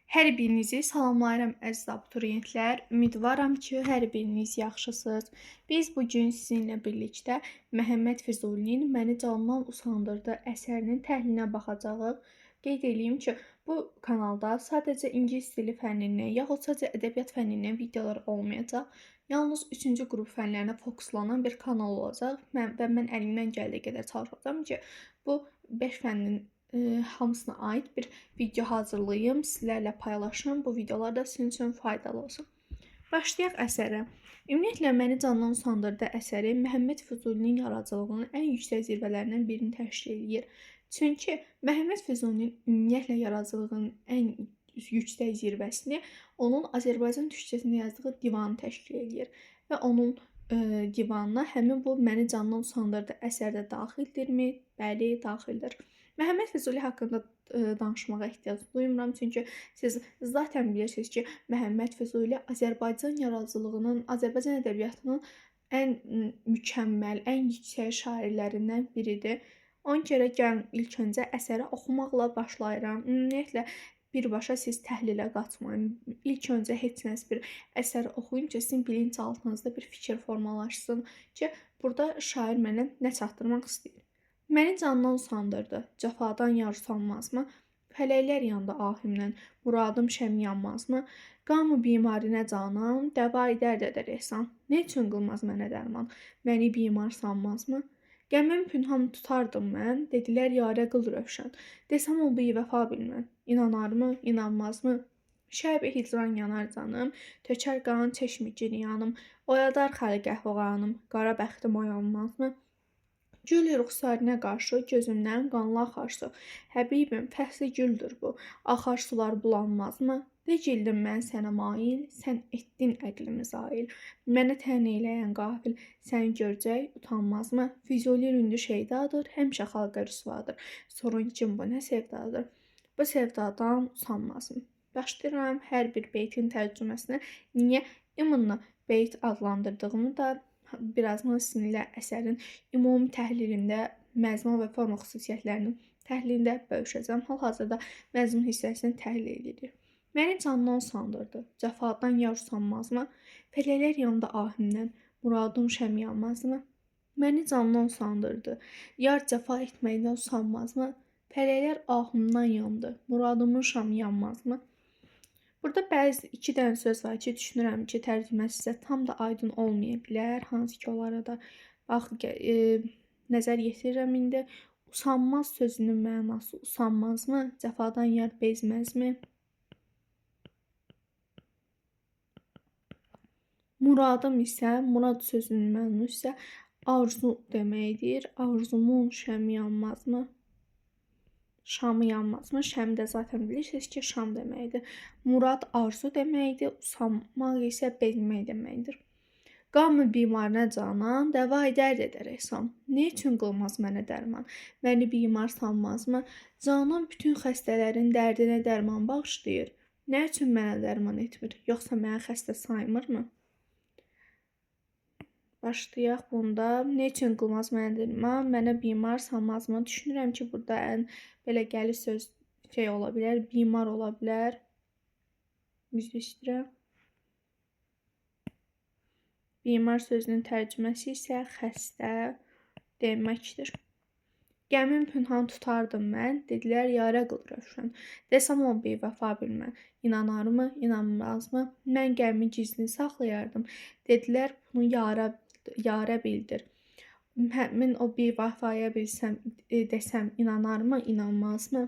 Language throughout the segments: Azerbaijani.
Hər birinizi salamlayıram əziz abituriyentlər. Ümidvaram ki, hər biriniz yaxşısınız. Biz bu gün sizinlə birlikdə Məhəmməd Füzulinin Məni Candan Usandırdı əsərinin təhlilinə baxacağıq. Qeyd eləyim ki, bu kanalda sadəcə ingilis dili fənnindən yaxud sadəcə ədəbiyyat fənnindən videolar olmayacaq. Yalnız 3-cü qrup fənlərinə fokuslanan bir kanal olacaq. Mən əlimdən gəldiyi qədər çalışacağam ki, bu 5 fənnin hamısına aid bir video hazırlayım, sizlərlə paylaşım. Bu videolar da sizin üçün faydalı olsun. Başlayaq əsərə. Ümumiyyətlə, Məni Candan Usandırdı əsəri Məhəmməd Füzulinin yaradıcılığının ən yüksək zirvələrindən birini təşkil eləyir. Çünki Məhəmməd Füzulinin ümumiyyətlə yaradıcılığının ən yüksək zirvəsini onun Azərbaycan türkçəsində yazdığı divanı təşkil eləyir və onun divanına həmin bu Məni Candan Usandırdı əsər də daxildirmi? Bəli, daxildir. Məhəmməd Füzuli haqqında danışmağa ehtiyac duymuram, çünki siz zaten bilirsiniz ki, Məhəmməd Füzuli Azərbaycan yaradıcılığının, Azərbaycan ədəbiyyatının ən mükəmməl, ən yüksək şairlərindən biridir. Ona görə gəlin ilk öncə əsəri oxumaqla başlayıram. Ümumiyyətlə, birbaşa siz təhlilə qatmayın. İlk öncə heç nəsə bir əsəri oxuyun ki, sizin bilinçaltınızda bir fikir formalaşsın ki, burada şair mənə nə çatdırmaq istəyir. Məni candan usandırdı, cəfadan yar usanmazmı? Fələklər yandı ahimdən, muradım şəm yanmazmı? Qamı bimarinə canan, dəva edər dədər ehsan. Nə üçün qılmaz mənə dərman, məni bimar sanmazmı? Qəmim pünhan tutardım mən, dedilər yarə qıl rövşən. Desəm o bivəfa bilmən, inanarmı, inanmazmı? Şəb-i hicran yanar canım, tökər qan çeşmi giryanım, oyadar xəlq əfğanım, qara bəxtim oyanmazmı? Gül rüxsarına qarşı gözümdən qanlı axar su. Həbibim, fəsli güldür bu, axar sular bulanmazmı? Nə gildim mən sənə mail, sən etdin əqlimi zail. Mənə tən eyləyən qafil, səni görcək utanmazmı? Füzuli ründü şeydadır, həmişə xalqa rüsvadır. Sorun kim bu nə sevdadır? Bu sevdadan usanmazmı? Başlayıram hər bir beytin tərcüməsinə. Niyə imınla beyt adlandırdığımı da birazdan sizinlə əsərin ümumi təhlilində, məzmun və forma xüsusiyyətlərinin təhlilində bölüşəcəm. Hal-hazırda məzmun hissəsini təhlil edirik. Məni candan usandırdı, cəfadan yar usanmazmı? Fələklər yandı ahimdən, muradım şəm yanmazmı? Məni candan usandırdı, yar cəfa etməkdən usanmazmı? Fələklər ahımdan yandı, muradımın şamı yanmazmı? Burada bəzi iki dənə söz var ki, düşünürəm ki, tərcüməsi sizə tam da aydın olmaya bilər. Hansı ki, onlara da bax, nəzər yetirirəm indi. Usanmaz sözünün mənası usanmazmı? Cəfadan yar bezməzmi? Muradım isə, murad sözünün mənası isə arzu deməkdir. Arzumun şəmi yanmazmı? Şamı yanmazmı? Şəm də zaten bilirsiniz ki, şam deməkdir. Murad arzu deməkdir, usanmaq isə bezmək deməkdir. Qamı bimarinə canan, dəva edər edər ehsan. Nə üçün qılmaz mənə dərman? Məni bimar sanmazmı? Canan bütün xəstələrin dərdinə dərman bağışlayır. Nə üçün mənə dərman etmir? Yoxsa məni xəstə saymırmı? Başlayaq bunda. Nə üçün qılmaz mənə dərman? Mənə bimar sanmazmı? Düşünürəm ki, burada ən belə gəlir söz şey ola bilər, bimar ola bilər. Üzr istəyirəm. Bimar sözünün tərcüməsi isə xəstə deməkdir. Qəmim pünhan tutardım mən, dedilər yarə qıl rövşən. Desəm o bivəfa bilmən, inanarmı, inanmazmı? Mən qəmi gizlin saxlayardım. Dedilər bunu yarə bildir. Həmin o bivəfaya bilsəm, desəm inanarmı, inanmazmı?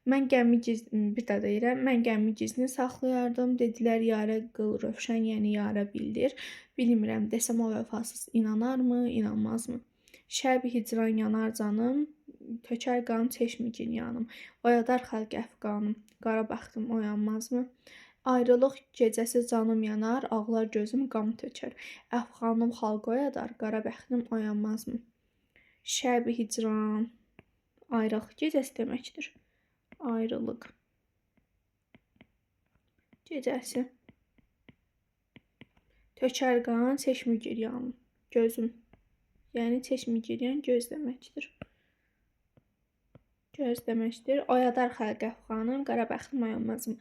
Mən qəmi gizlin, bir də deyirəm, mən qəmi gizlin saxlayardım. Dedilər yarə qıl rövşən, yəni yarə bildir. Bilmirəm, desəm o vəfasız inanarmı, inanmazmı? Şəb-i hicran yanar canım, tökər qan çeşmi giryanım, oyadar xalq əfqanım, qara bəxtim oyanmazmı? Ayrılıq gecəsi canım yanar, ağlar gözüm qan tökər. Əfqanım xalq oyadar, qara bəxtim oyanmazmı? Şəb-i hicran ayrılıq gecəsi deməkdir. Ayrılıq gecəsi. Tökər qan çeşmi giryanım, gözüm. Yəni çeşmi giryan göz deməkdir. Göz deməkdir. Oyadar xəlqi əfğanım, qara bəxtim oyanmazmı?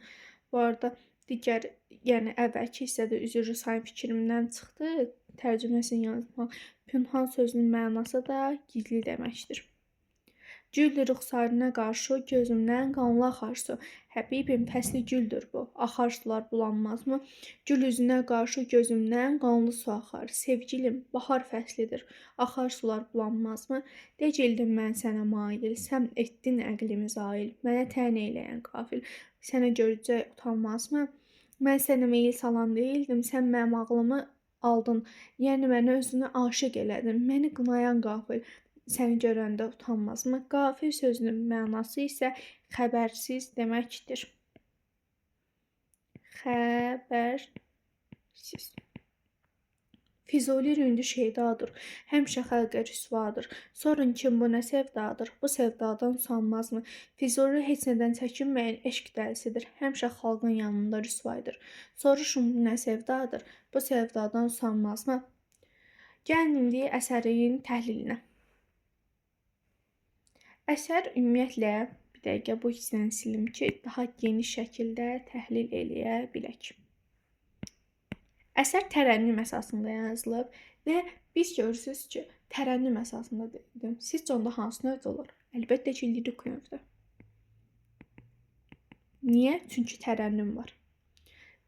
Bu arada digər, yəni əvvəlki hissədə üzrlü sayım fikrimdən çıxdı. Tərcüməsini yazmaq. Pünhan sözünün mənası da gizli deməkdir. Güldür rüxsarına qarşı, gözümdən qanlı axar su. Həbibim, fəsli güldür bu, axar sular bulanmazmı? Gül üzünə qarşı gözümdən qanlı su axar. Sevgilim, bahar fəslidir, axar sular bulanmazmı? Decildim mən sənə mail, sən etdin əqlimi zail. Mənə tən eyləyən qafil, sənə görəcək utanmazmı? Mən sənə meyil salan deyildim, sən mənim ağlımı aldın. Yəni məni özünə aşiq elədin, məni qınayan qafil. Səni görəndə utanmazmı? Qafil sözünün mənası isə xəbərsiz deməkdir. Xəbərsiz. Füzuli ründü şeydadır, həmişə xalqa rüsvadır. Sorun kim bu nə sevdadır, bu sevdadan usanmazmı? Füzuli heç nədən çəkinməyən eşq dəlisidir, həmişə xalqın yanında rüsvaydır. Soruşun bu nə sevdadır, bu sevdadan usanmazmı? Gəlin indi əsərin təhlilinə. Əsər ümumiyyətlə, bir dəqiqə bu hissəni silim ki, daha geniş şəkildə təhlil eləyə bilək. Əsər tərənnüm əsasında yazılıb və biz görürsünüz ki, tərənnüm əsasında dedim. Sizcə onda hansı növdə olur? Əlbəttə ki, lirik növdə. Niyə? Çünki tərənnüm var.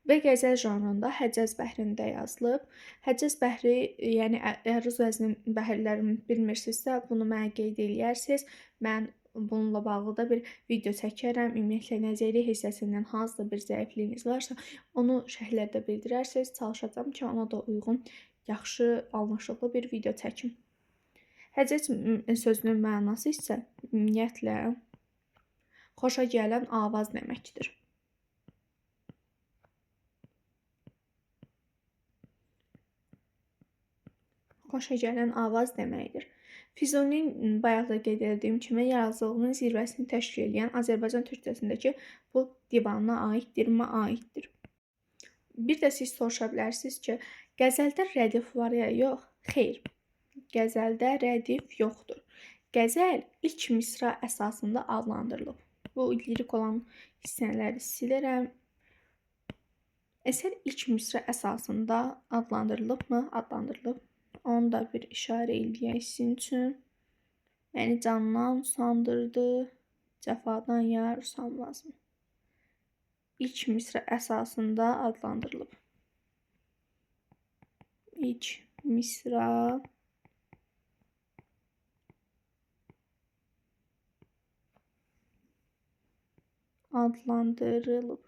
Və qəzəl janrında Həcəz bəhrində yazılıb. Həcəz bəhri, yəni əruz vəzninin bəhirlərini bilmirsinizsə, bunu mənə qeyd eləyərsiniz. Mən bununla bağlı da bir video çəkərəm. Ümumiyyətlə, nəzəriyyə hissəsindən hansısa bir zəifliyiniz varsa, onu şərhlərdə bildirərsiniz. Çalışacağam ki, ona da uyğun, yaxşı, anlaşıqlı bir video çəkim. Həcəz sözünün mənası isə ümumiyyətlə xoşa gələn avaz deməkdir. Xoşa gələn avaz deməkdir. Füzulinin bayaq da qeyd etdiyim kimi yaradıcılığının zirvəsini təşkil edən Azərbaycan türkcəsindəki bu divanına aiddirmi? Aiddir. Bir də siz soruşa bilərsiniz ki, qəzəldə rədif var ya yox? Xeyr, qəzəldə rədif yoxdur. Qəzəl ilk misra əsasında adlandırılıb. Bu lirik olan hissələri silirəm. Əsər ilk misra əsasında adlandırılıbmı? Adlandırılıb. Onu da bir işarə eləyək sizin üçün. Məni candan usandırdı, cəfadan yar usanmazmı? İlk misra əsasında adlandırılıb. İlk misra adlandırılıb.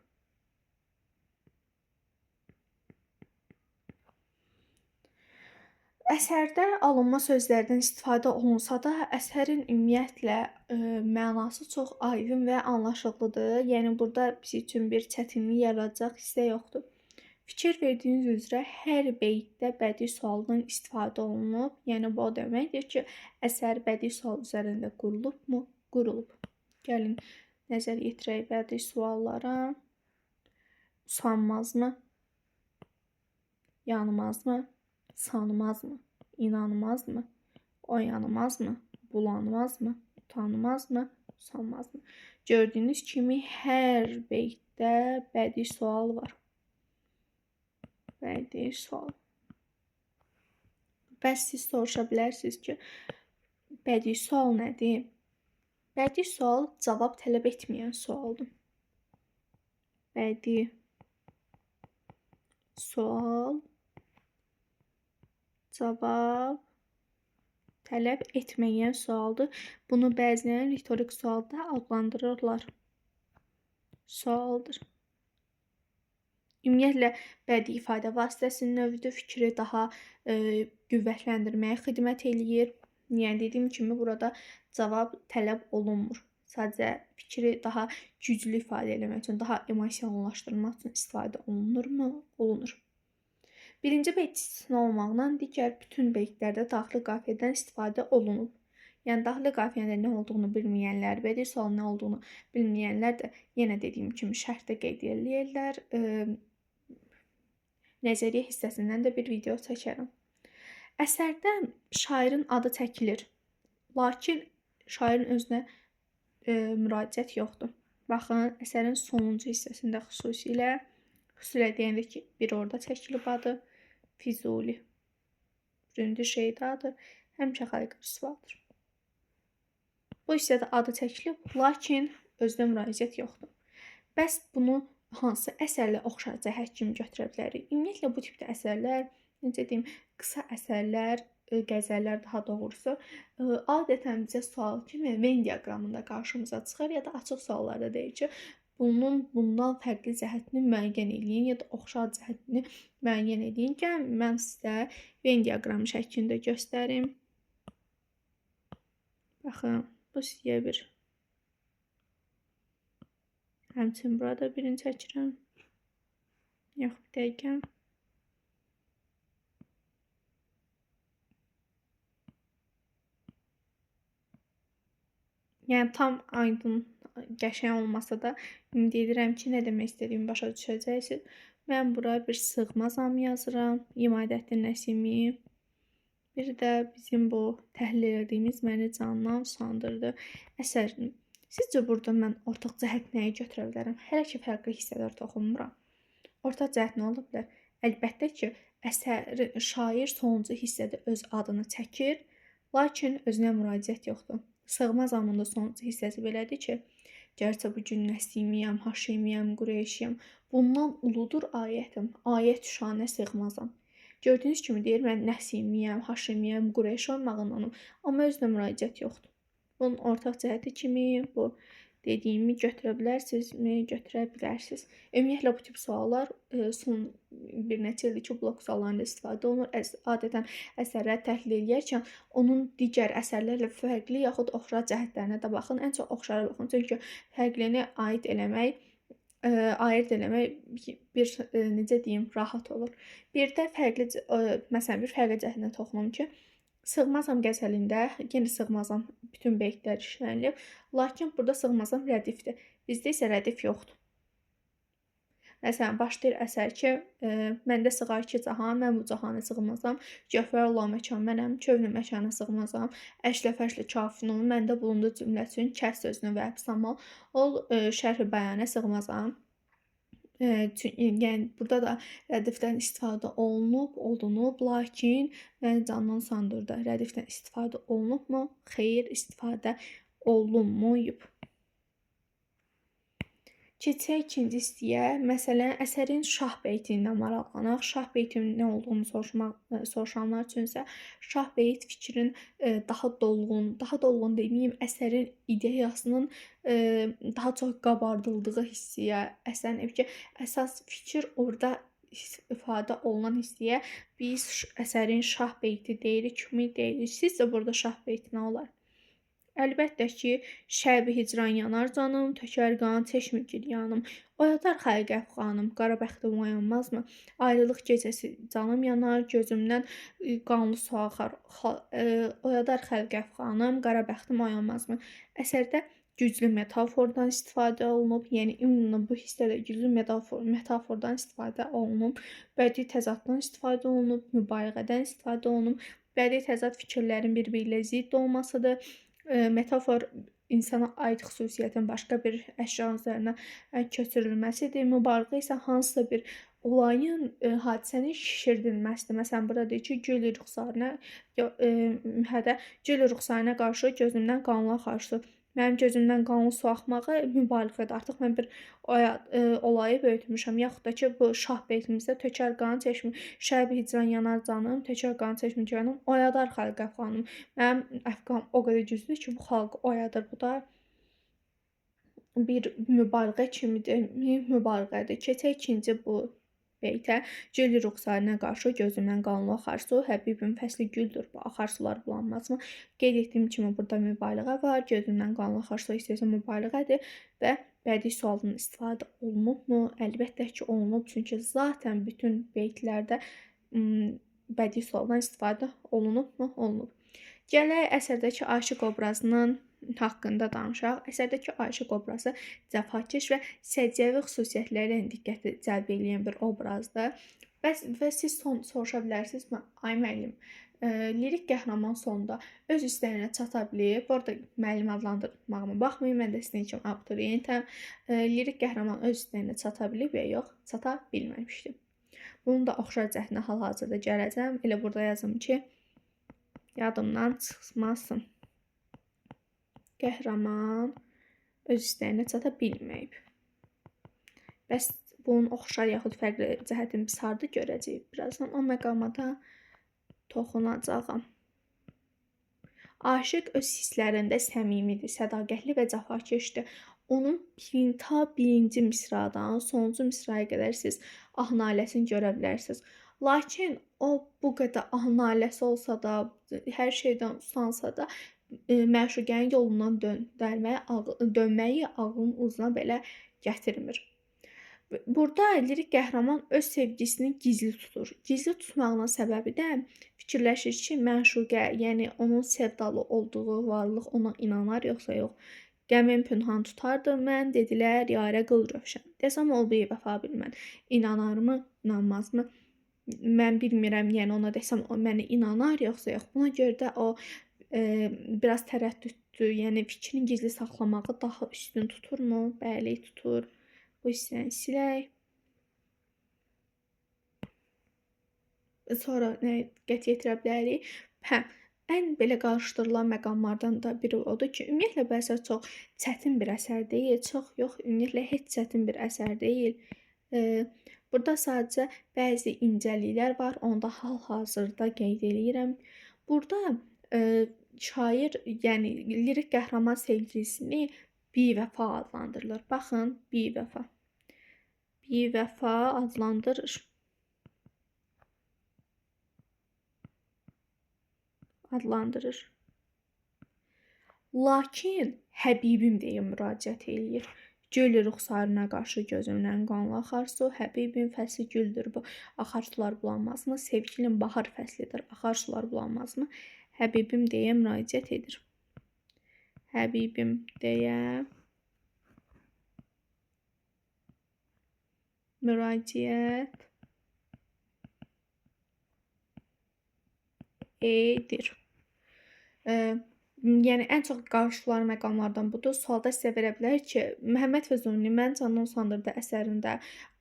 Əsərdə alınma sözlərdən istifadə olunsa da, əsərin ümumiyyətlə mənası çox aydın və anlaşılıqlıdır. Yəni, burada biz üçün bir çətinlik yaradacaq hissə yoxdur. Fikir verdiyiniz üzrə hər beytdə bədii sualdan istifadə olunub. Yəni, bu o deməkdir ki, əsər bədii sual üzərində qurulubmu? Qurulub. Gəlin, nəzər yetirək bədii suallara. Usanmazmı? Yanmazmı? Sanmazmı? İnanmazmı? Oyanmazmı? Bulanmazmı? Utanmazmı? Usanmazmı? Gördüyünüz kimi hər beytdə bədii sual var. Bədii sual. Bəs siz soruşa bilərsiniz ki, bədii sual nədir? Bədii sual cavab tələb etməyən sualdır. Bədii sual cavab tələb etməyən sualdır. Bunu bəzən ritorik sualda adlandırırlar. Sualdır. Ümumiyyətlə, bədii ifadə vasitəsinin növüdür, fikri daha qüvvətləndirməyə xidmət eləyir. Yəni, dediyim kimi, burada cavab tələb olunmur. Sadəcə fikri daha güclü ifadə eləmək üçün, daha emosionallaşdırmaq üçün istifadə olunurmu? Olunur. Birinci beyt istisna olmaqla digər bütün beytlərdə daxili qafiyədən istifadə olunub. Yəni, daxili qafiyənin nə olduğunu bilməyənlər, bədii sualın nə olduğunu bilməyənlər də yenə dediyim kimi şərhdə qeyd eləyirlər. Nəzəriyyə hissəsindən də bir video çəkərəm. Əsərdə şairin adı çəkilir. Lakin şairin özünə müraciət yoxdur. Baxın, əsərin sonuncu hissəsində xüsusilə deyəndə ki, bir orada çəkilib adı Füzuli. Ründü Şeydadır, həmişə xalqə rüsvadır. Bu hissədə adı çəkilib, lakin özünə müraciət yoxdur. Bəs bunu hansı əsərlə oxşar cəhət kimi götürə bilərik? Ümumiyyətlə, bu tipdə əsərlər, necə deyim, qısa əsərlər, qəzəllər daha doğrusu, adətən bizə sual kimi Venn diaqramında qarşımıza çıxır ya da açıq suallarda deyir ki, bunun bundan fərqli cəhətini müəyyən eləyin ya da oxşar cəhətini müəyyən eləyin. Gəlin, mən sizə Venn diaqramı şəklində göstərim. Baxın, bu sizə bir. Həmçinin burada birini çəkirəm. Yox, bir dəqiqə. Yəni, tam aydın, qəşəng olmasa da, ümid edirəm ki, nə demək istədiyimi başa düşəcəksiniz. Mən bura bir Sığmazam yazıram, İmadəddin Nəsimi. Bir də bizim bu təhlil elədiyimiz Məni candan usandırdı əsərini. Sizcə, burada mən ortaq cəhət nəyi götürə bilərəm? Hələ ki, fərqli hissələr toxunmuram. Ortaq cəhət nə ola bilər? Əlbəttə ki, əsəri, şair sonuncu hissədə öz adını çəkir, lakin özünə müraciət yoxdur. Sığmazamın da sonuncu hissəsi belədir ki, gərçə bu gün Nəsimiyəm, Haşimiyəm, Qureyşiyəm, bundan uludur ayətim, ayət şanə sığmazam. Gördüyünüz kimi deyir, mən Nəsimiyəm, Haşimiyəm, Qureyş olmağındanım, amma özünə müraciət yoxdur. Bunun ortaq cəhəti kimi bu dediyimi götürə bilərsinizmi? Götürə bilərsiniz. Ümumiyyətlə, bu tip suallar son bir neçə ildir ki, blok suallarında istifadə olunur. Adətən əsərləri təhlil eləyərkən onun digər əsərlərlə fərqli yaxud oxşar cəhətlərinə də baxın. Ən çox oxşara baxın. Çünki fərqlini ayırt eləmək, bir, necə deyim, rahat olur. Bir də fərqli, məsələn, bir fərqli cəhətinə toxunum ki, Sığmazam qəzəlində yenə Sığmazam bütün beytlər işlənilib, lakin burada Sığmazam rədifdir. Bizdə isə rədif yoxdur. Məsələn, başlayır əsər ki, məndə sığar ki cahan, mən bu cahana sığmazam, gövhər la məkan mənəm, kövnü məkana sığmazam, əşlə fəşlə kafinun, məndə bulundu cümləsinin, kəs sözünü və əbsamal, ol şərh-i bəyanə sığmazam. Yəni, burada da rədifdən istifadə olunub, lakin məni candan usandırdı. Rədifdən istifadə olunubmu? Xeyr, istifadə olunmayıb. Keçək ikinci hissəyə. Məsələn, əsərin şah beytindən maraqlanaq. Şah beytinin nə olduğunu soruşanlar üçünsə, şah beyt fikrin daha dolğun deməyim, əsərin ideyasının daha çox qabardıldığı hissəyə, əsərin ki, əsas fikir orada ifadə olunan hissəyə biz əsərin şah beyti deyirik, kimi deyirik. Sizcə burada şah beyti nə olar? Əlbəttə ki, şəbi hicran yanar canım, tökər qan çeşmi giryanım, oyadar xəlqi əfqanım, qara bəxtim oyanmazmı? Ayrılıq gecəsi canım yanar, gözümdən qanlı su axar, oyadar xəlqi əfqanım, qara bəxtim oyanmazmı? Əsərdə güclü metafordan istifadə olunub, yəni ümumən bu hissədə güclü metafordan istifadə olunub, bədii təzaddan istifadə olunub, mübaliğədən istifadə olunub, bədii təzad fikirlərin bir-biri ilə zidd olmasıdır. Metafor insana aid xüsusiyyətin başqa bir əşyanın üzərinə köçürülməsidir. Mübaliğə isə hansısa bir olayın, hadisənin şişirdilməsidir. Məsələn, burada deyir ki, gül rüxsarına qarşı gözümdən qanlı axar su. Mənim gözümdən qanlı su axmağı mübaliğədir. Artıq mən bir olayı böyütmüşəm. Yaxud da ki, bu şah beytimizdə tökər qan çeşmi, şəbi hicran yanar canım, tökər qan çeşmi canım, oyadar xalq əfqanım. Mənim əfqanım o qədər güclüdür ki, bu xalqı oyadır. Bu da bir mübaliğə kimidir, mübaliğədir. Keçək ikinci bu beytə. Gül rüxsarına qarşı gözümdən qanlı axar su, Həbibim fəsli güldür, bu axar sular bulanmazmı? Qeyd etdiyim kimi burada mübaliğə var, gözümdən qanlı axar su hissəsi mübaliğədir və bədii sualdan istifadə olunubmu? Əlbəttə ki, olunub, çünki zaten bütün beytlərdə bədii sualdan istifadə olunubmu? Olunub. Gələk əsərdəki aşiq obrazının haqqında danışaq. Əsərdəki aşiq obrazı cəfakeş və səciyyəvi xüsusiyyətlərlə diqqəti cəlb eləyən bir obrazdır. Və siz soruşa bilərsiniz, ay müəllim, Lirik qəhrəman sonda öz istəyinə çata bilib. Bu arada müəllim adlandırmağıma baxmayın, mən də sizin kimi abituriyentəm. Lirik qəhrəman öz istəyinə çata bilib ya yox, çata bilməmişdi. Bunu da oxşar cəhətinə hal-hazırda gələcəm. Elə burada yazım ki, yadımdan çıxmasın. Qəhrəman öz istəyinə çata bilməyib. Bəs bunun oxşar yaxud fərqli cəhətini biz harda görəcəyik? Birazdan o məqama da toxunacağam. Aşiq öz hisslərində səmimidir, sədaqətli və cəfakeşdir. Onun ta birinci misradan sonuncu misraya qədər siz ah-naləsini görə bilərsiniz. Lakin o bu qədər ah-naləsi olsa da, hər şeydən usansa da, məşuqənin yolundan dönməyi ağlının ucuna belə gətirmir. Burada lirik qəhrəman öz sevgisini gizli tutur. Gizli tutmağının səbəbi də fikirləşir ki, məşuqə, yəni onun sevdalı olduğu varlıq ona inanar yoxsa yox. Qəmim pünhan tutardı mən, dedilər yarə qıl rövşən. Desəm ol bivəfa bilmən. İnanarmı, inanmazmı? Mən bilmirəm, yəni ona desəm o mənə inanar yoxsa yox. Buna görə də o biraz tərəddüddür, yəni fikrini gizli saxlamağı daha üstün tuturmu? Bəli, tutur. Bu hissəni silək. Sonra nə qəti yetirə bilərik? Hə, ən belə qarışdırılan məqamlardan da biri odur ki, ümumiyyətlə bu əsər çox çətin bir əsər deyil. Çox yox, ümumiyyətlə heç çətin bir əsər deyil. Burada sadəcə bəzi incəliklər var, onu da hal-hazırda qeyd eləyirəm. Burada şair, yəni lirik qəhrəman sevgilisini bivəfa adlandırılır. Baxın, bivəfa. Bivəfa adlandırır. Adlandırır. Lakin həbibim deyə müraciət eləyir. Gül rüxsarına qarşı gözümdən qanlı axar su, həbibim fəsli güldür bu. Axar sular bulanmazmı? Sevgilim bahar fəslidir. Axar sular bulanmazmı? Həbibim deyə müraciət edir. Həbibim deyə müraciət edir. Yəni ən çox qarşılanan məqamlardan budur. Sualda sizə verə bilər ki, Məhəmməd Füzulinin Məni Candan Usandırdı əsərində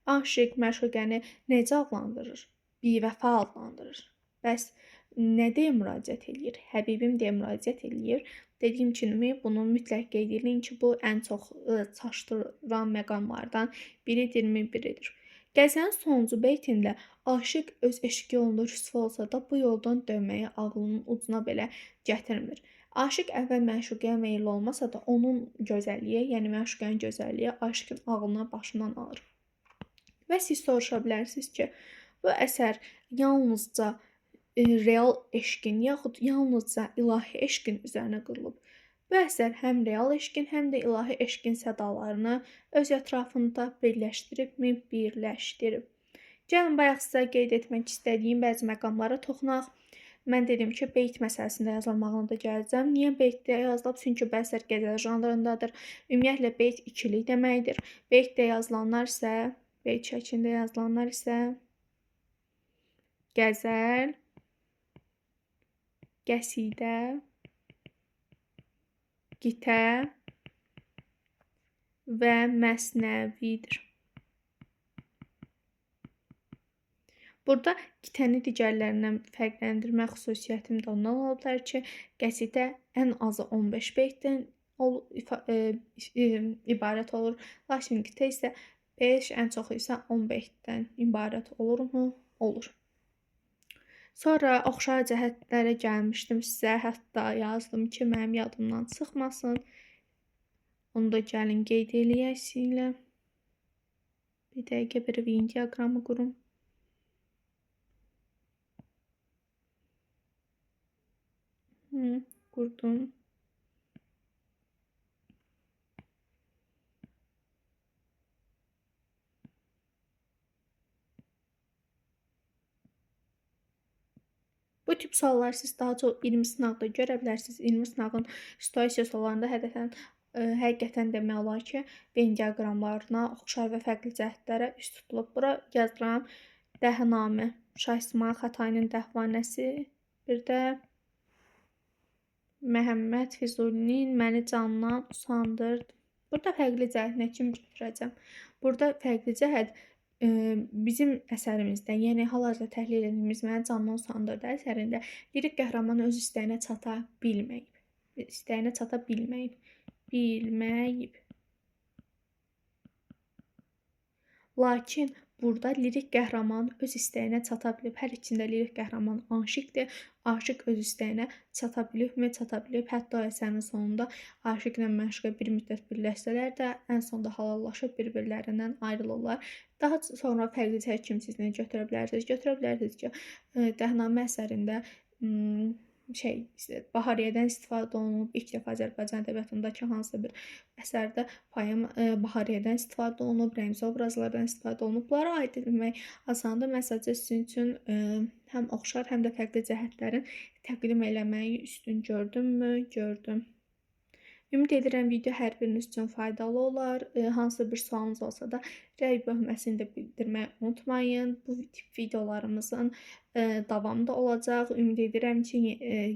aşiq məşuqəni necə adlandırır? Bivəfa adlandırır. Bəs nə deyə müraciət eləyir? Həbibim deyə müraciət eləyir. Dediyim kimi bunu mütləq qeyd edin ki, bu ən çox çaşdıran məqamlardan biridirmi, biridir. Qəzəlin sonuncu beytində aşiq öz eşqi yolunda rüsva olsa da bu yoldan dönməyi ağlının ucuna belə gətirmir. Aşiq əvvəl məşuqəyə meyilli olmasa da onun gözəlliyi, yəni məşuqənin gözəlliyi aşiqin ağlına başından alır. Və siz soruşa bilərsiniz ki, bu əsər yalnızca real eşqin yaxud yalnızca ilahi eşqin üzərinə qurulub. Bu əsər həm real eşqin, həm də ilahi eşqin sədalarını öz ətrafında birləşdiribmi? Birləşdirib. Gəlin, bayaq sizə qeyd etmək istədiyim bəzi məqamlara toxunaq. Mən dedim ki, beyt məsələsində yazılmağına da gələcəm. Niyə beytdə yazılıb? Çünki bu əsər qəzəl janrındadır. Ümumiyyətlə, beyt ikilik deməkdir. Beytdə yazılanlar isə, beyt şəklində yazılanlar isə qəzəl, qəsidə, qitə və məsnəvidir. Burada qitəni digərlərindən fərqləndirmə xüsusiyyətim də ondan ola bilər ki, qəsidə ən azı 15 beytdən ibarət olur. Lakin qitə isə 5, ən çoxu isə 10 beytdən ibarət olurmu? Olur. Sonra oxşar cəhətlərə gəlmişdim sizə. Hətta yazdım ki, mənim yadımdan çıxmasın. Onu da gəlin qeyd eləyək sizinlə. Bir dəqiqə bir Venn diaqramı qurum. Qurdum. Bu tip suallar siz daha çox 20 sınaqda görə bilərsiniz. 20 sınağın situasiya suallarında həqiqətən demək olar ki, Venn diaqramlarına oxşar və fərqli cəhətlərə üst tutulub. Bura yazıram Dəhnamə, Şah İsmayıl Xətainin Dəhvanəsi, Bir də Məhəmməd Füzulinin Məni candan usandırdı. Burada fərqli cəhət nə kimi götürəcəm? Burada fərqli cəhət bizim əsərimizdə, yəni hal-hazırda təhlil etdiyimiz Məni candan usandırdı əsərində lirik qəhrəman öz istəyinə çata bilməyib. İstəyinə çata bilməyib. Bilməyib. Lakin burada lirik qəhrəman öz istəyinə çata bilib. Hər ikisində lirik qəhrəman aşiqdir. Aşiq öz istəyinə çata bilibmi? Çata bilib. Hətta əsərin sonunda aşiqlə məşuqə bir müddət birləşsələr də ən sonda halallaşıb bir-birlərindən ayrılırlar. Daha sonra fərqli cəhət kimi siz nə götürə bilərsiniz? Götürə bilərsiniz ki, Dəhnamə əsərində Bahariyyədən istifadə olunub. İlk dəfə Azərbaycan ədəbiyyatındakı hansısa bir əsərdə poema Bahariyyədən istifadə olunub, rəmzi obrazlardan istifadə olunub. Bunlara aid etmək asandır. Mən sadəcə sizin üçün həm oxşar, həm də fərqli cəhətlərin təqdim eləməyi üstün gördümmü? Gördüm. Ümid edirəm video hər biriniz üçün faydalı olar. Hansısa bir sualınız olsa da rəy bölməsini də bildirməyi unutmayın. Bu tip videolarımızın davamı da olacaq. Ümid edirəm ki,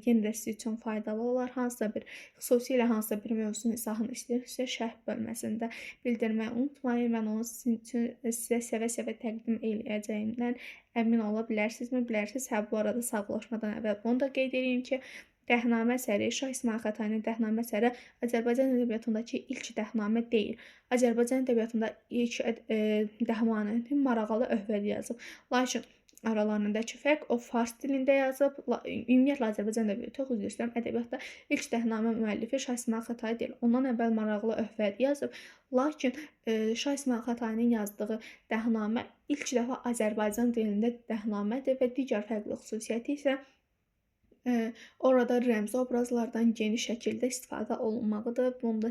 yenə də sizin üçün faydalı olar. Hansısa bir, xüsusilə hansısa bir mövzunun izahını istəyirsinizsə, şərh bölməsində bildirməyi unutmayın. Mən onu sizin üçün sizə sevə-sevə təqdim eləyəcəyimdən əmin ola bilərsinizmi? Bilərsiniz. Hə, bu arada sağollaşmadan əvvəl bunu da qeyd edeyim ki, Dəhnamə əsəri, Şah İsmayıl Xətainin Dəhnamə əsəri Azərbaycan ədəbiyyatındakı ilk dəhnamə deyil. Azərbaycan ədəbiyyatında ilk dəhnaməni Marağalı Övvəli yazıb. Lakin aralarındakı fərq o fars dilində yazıb. Ümumiyyətlə Azərbaycan ədəbiyyatı, üzr istəyirəm, ədəbiyyatda ilk dəhnamə müəllifi Şah İsmayıl Xətai deyil. Ondan əvvəl Marağalı Övvəli yazıb. Lakin Şah İsmayıl Xətainin yazdığı dəhnamə ilk dəfə Azərbaycan dilində dəhnamədir və digər fərqli xüsusiyyəti isə orada rəmzi obrazlardan geniş şəkildə istifadə olunmağıdır. Bunu da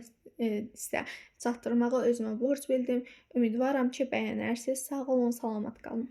sizə çatdırmağı özümə borc bildim. Ümidvaram ki, bəyənərsiniz. Sağ olun, salamat qalın.